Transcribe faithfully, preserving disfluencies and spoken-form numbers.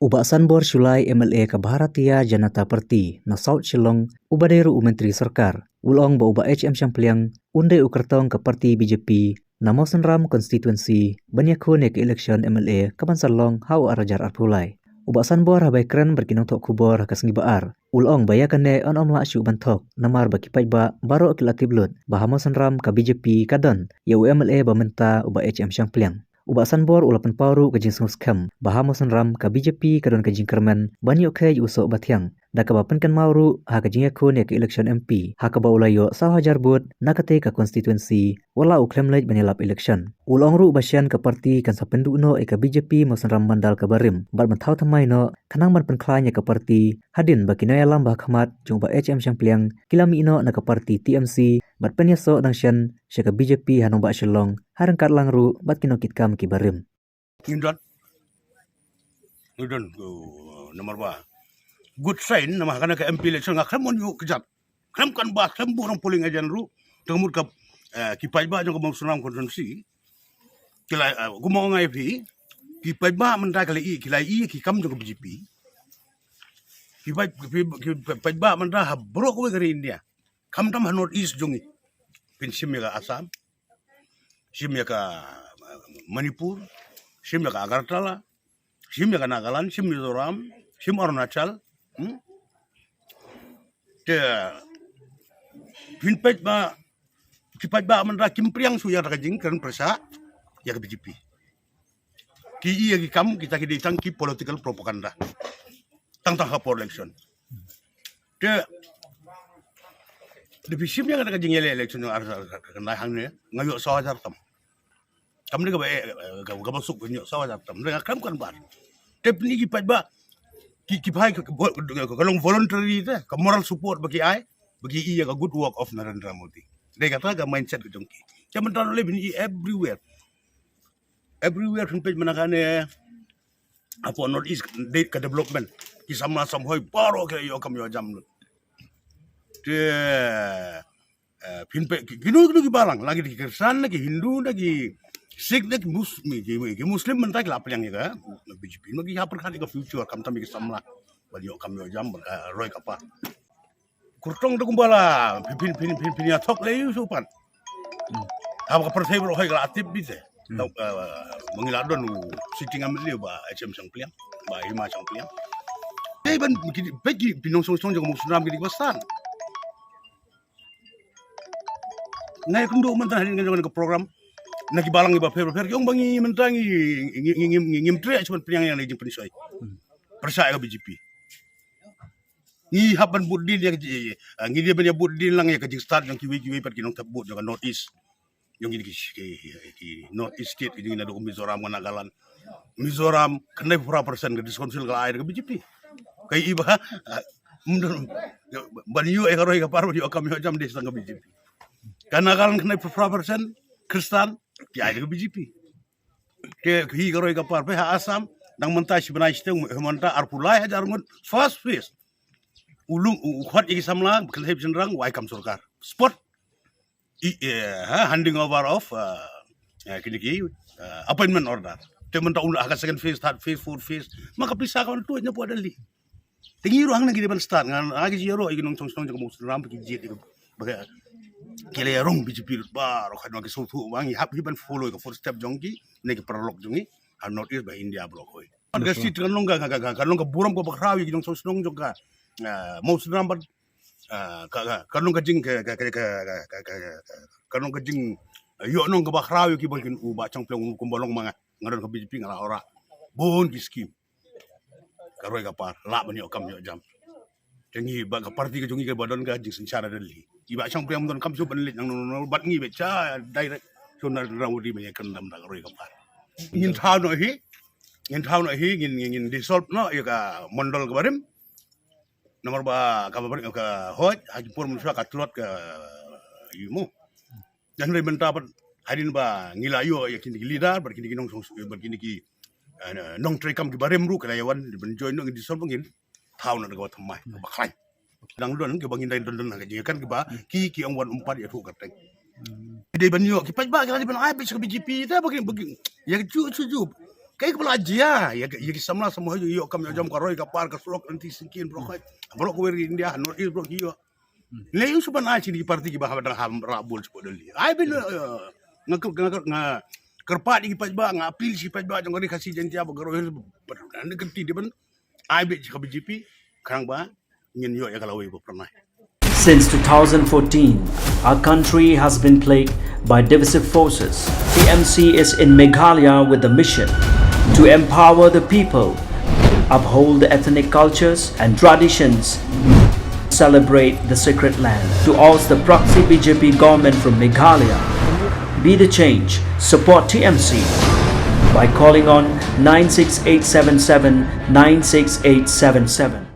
Bah Sanbor Shullai, M L A ka Bharatiya Janata Party na South Shillong, uba dei ruh u Myntri Sorkar, u la ong ba u Bah H M Shangpliang un dei u kyrtong ka party B J P na Mawsynram constituency ban ïakhun ïa ka election M L A ka ban sa long ha u ar hajar arphew lai. U Bah Sanbor haba ïakren bad ki nongthoh khubor ha ka sngi Ba-ar, u la ong ba ïa kane yn ym lah shuh ban thok namar ba ki paidbah baroh ki la tip lut ba ha Mawsynram ka B J P ka don ïa u M L A ba mynta u Bah H M Shangpliang. U Bah Sanbor u la pynpaw ruh ka jingsngewskhem ba ha Mawsynram ka B J P ka don ka jingkyrmen ban ïoh khie ïa u soh bathiang, da kaba pynkynmaw ruh ha ka jingïakhun ïa ka election M P ha kaba u la ïoh saw hajar vote na katei ka constituency, wat la u khlem leit ban ïalap election. U la ong ruh ba shen ka party kan sa pynduh noh ïa ka B J P Mawsynram mandal kaba rim bad ban thaw thymmai noh khnang ban pynkhlaiñ ïa ka party, hadien ba ki nongïalam ba ha khmat jong u Bah H M Shangpliang ki la mih noh na ka party T M C bad pynïasoh dang shen sha ka B J P ha nongbah Shillong, ha ryngkat lang ruh bad ki nongkitkam kiba rim. Ngin don. Ngin don, oh, namar ba good sign namar ha kane ka M P election nga khlem mon ïoh kjat. Khlem kan ba, khlem buh nang polling agent ruh. Te ka mut ka, eh, ki paidbah jong ka Mawsynram constituency. Ki la, eh, kumba nga ong ïa phi, ki paidbah mynta ki la ïohi, ki la ïohi ki kam jong ka B J P. Ki paid, ki, ki paidbah mynta ha baroh kawei ka ri India. Khamtam ha North East jong ngi. Phin shim ïa ka Assam, shim ïa ka, eh, Manipur, shim ïa ka Agartala, shim ïa ka Nagaland, shim Mizoram, shim Arunachal. Hmm? Te phin peit ba ki paidbah mynta kim pdiang shuh ïa ka jingkren pyrshah ïa ka B J P. Ki ïa ki kam kita ki dei tang ki political propaganda. Tang tang ha por election. Te da phi shim ïa ka jingïaleh election jong ar, ar, ar, ar, hangne nga ïoh saw hajar tam. Kam dei kaba, eh, eh, kaba, kaba suk ka ïoh saw hajar tam. Nga khlem kan bar. Te phi ki paidbah ki, ki phai ka, ka, ka, ka long voluntary te, ka moral support ba ki ai ba ki ïa ka good work of Narendra Modi. Dei kata ka mindset ka jong ki. Te mynta lei phi everywhere. Everywhere phin peit mynta kane hapoh North East dei ka development. Ki samla samhoi baroh ki ïoh kam ïoh jam lut. Te, eh, phin peit ki, kino kino ki balang, la ki Khristan, la ki Hindu, la ki Sikh, la ki Mus-, ki, ki Muslim mynta ki la pdiang ïa ka B J P. Ma ki hap pyrkhat ïa ka future, khamtam ïa ki samla ban ïoh kam ïoh jam, eh, roi ka par. Kyrtong te kumba la phin, phin, phin, phin, phin ïa thok lei ïa u shu pan. Hmm. Haba ka pyrthei baroh hoi ka la tip beit te. Hmm. Tau, eh, ma ngi la don u sitting M L A Bah H M Shangpliang, Bah Hima Shangpliang. Te ban ki, peit ki, phi nongshong shong jong ka Mawsynram ki dei ba san. Nga ïakynduh mynta hadien nga jong ka program na ki balang kiba pher ba pher, ki ong ba ngi mynta ngi, ngi, ngi, ngi, ngi, ngim treh shuh ban pdiang ïa ka jingpynshoi. Hmm. Pyrshah ïa ka B J P. Ngi hap ban bud dien ïa ka ji-, ah, ngi dei ban ïa bud dien lang ïa ka jingstad jong kiwei kiwei pat ki nongthep vote jong ka North East. Jong kine ki, ki, ki North East State, ki jong kine naduh Mizoram, Nagaland. Mizoram, khyndai phew phra percent ka District Council ka la ai da ka B J P. Ka i ba, ah, ban ïoh ïa ka roi ka par, ban ïoh kam ïoh jam dei tang ka B J P. Ka Nagaland khyndai phew phra percent Khristan, ki ai da ka B J P. Te hi ka roi ka par, peit ha Assam, dang mynta shi bnai shiteng, mynta arphew lai hajar ngut, first phase. U lum, u, u khot ïa ki samla, kynthei shynrang, u ai kam sorkar. Spot, i, eh, ha, handing over of, eh, eh, kine ki, eh, appointment order. Te mynta u la ha ka second phase, third phase, fourth phase. Ma ka pisa ka wan tuid na pdeng Delhi. Te ngi ruh hangne ngi dei ban stad, nga, nga ki jia ruh, ki nongshong shnong jong ka Mawsynram, ki jied, ki, ba ki, ki la ïa rung B J P baroh, khnang ki sngewthuh ba ngi hap hi ban follow ka footstep jong ki, ne ki paralok jong ngi ha North East bad India baroh kawei. Ka seat kan long ka, ka, ka, ka, kan long ka burom kaba khraw ïa ki nongshong shnong jong ka, ah, Mawsynram bad, ah, ka, ka, kan long ka jing, ka, ka, kan long ka jing, ah, ïoh nong kaba khraw ïa ki ba kin u Bah Shangpliang kumba long ma nga, nga don ka B J P nga la orah bun ki scheme. Ka roi ka par, lah ban ïoh kam ïoh jam. Te ngi ba ka party ka jong ngi kaba don ka jingsynshar da Delhi. I Bah Shangpliang don kam shuh ban leit nangno nangno, bad ngi ba sha direct sha Narendra Modi ban ïakren da ka roi ka par. Ngin thaw noh hi, ngin thaw noh hi, ngin, ngin, ngin dissolve noh ïa ka mondol kaba rim. Namar ba kaba rim ka hoi, ha ki por mynshuwa ka tlot ka ïa mo. Jan rei mynta pat hadien ba ngi la ïoh ïa kine ki leader, bad kine ki nongshong, bad kine ki, eh, nongtrei kam kiba rim ruh, ki la ïa wan ban join noh, ngin dissolve, ngin thaw noh da kaba thymmai, kaba khlaiñ. Dang don kiba ngin dang don don ha ka jingïakhun kiba ki, ki ong wan um pat ïathuh kyrteng. Ki dei ban ïoh, ki paidbah ki la dei ban ai beit sha ka B J P te ba ki, ba ki ïa ka juh juh juh. Kai ka bala jia ya ki samla samla ïoh kam ïoh jam ka roi ka par ka slok anti singkin bro kai. Bro ko ri India North East bro ki ïoh. Lei ïoh suban ai sini parti ki ba ha dang ha ra bul supo dali. Ai bil nga nga nga kerpat ki pajba nga apil si pajba jong ri Khasi Jaintia ba ka roi. Ane kenti di ban ai bit ka B J P. Kang ba ngin ïoh ïa ka lawei ba pernah. Since two thousand fourteen, our country has been plagued by divisive forces. T M C is in Meghalaya with the mission to empower the people, uphold the ethnic cultures and traditions, celebrate the sacred land. To oust the proxy B J P government from Meghalaya, be the change. Support T M C by calling on nine six eight seven seven nine six eight seven seven.